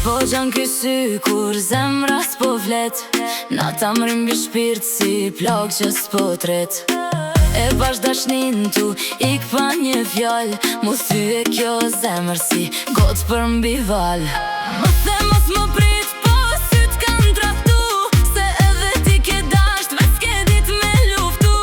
po qan ky sy kur zemra s'po flet? Nata m'rrin mbi shpirt si plagë që s'po tret. E pash dashnin tu ik pa një fjalë, Mu thye kjo zemër si gotë përmbi valë. Më the mos më prit, po syt kanë tradhtu, Se edhe ti ke dasht, veç s'ke dit me luftu.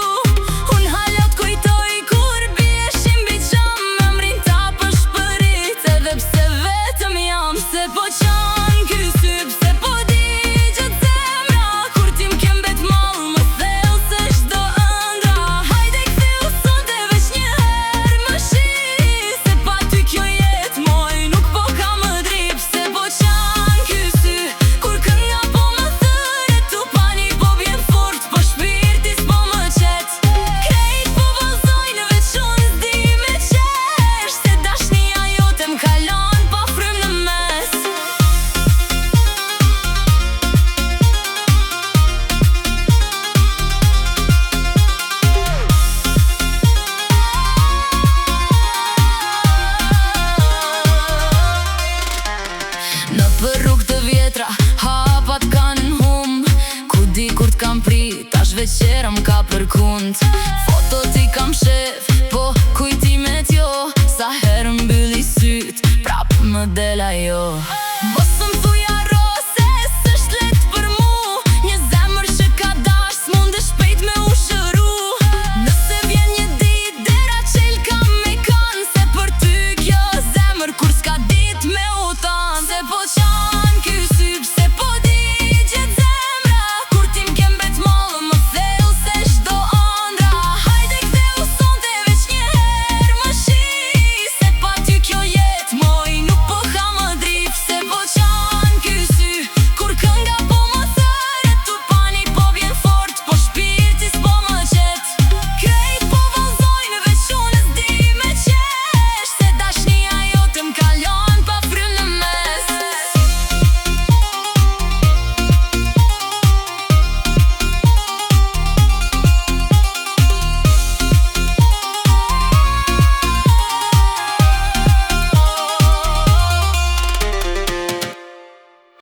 Unë hala t'kujtoj kur bjeshim mbi xham, Emrin ta pëshpërit edhe pse vetëm jam. Pse po qan ky sy, pse po digjet zemra, Kur ti m'ke mbet mall më thellë se çdo ëndra. Hajde ktheu sonte veç një herë më shih, Se pa ty kjo jetë moj nuk po ka më dri. Pse po qan ky sy, kur kënga po më thërret, Tupani po bjen fort, po shpirti s'po më qet. Krejt po vallzojnë veç unë s'di me qesh, Se dashnia jote m'ka lon pa frym në mes. Nëpër rrugë të vjetra, hapat kanë hum, Ku dikur t'kam prit, tash veç era m'ka përkund. Fotot i kam shef, po kujtimet jo, Sa herë mbylli syt, prap më del ajo.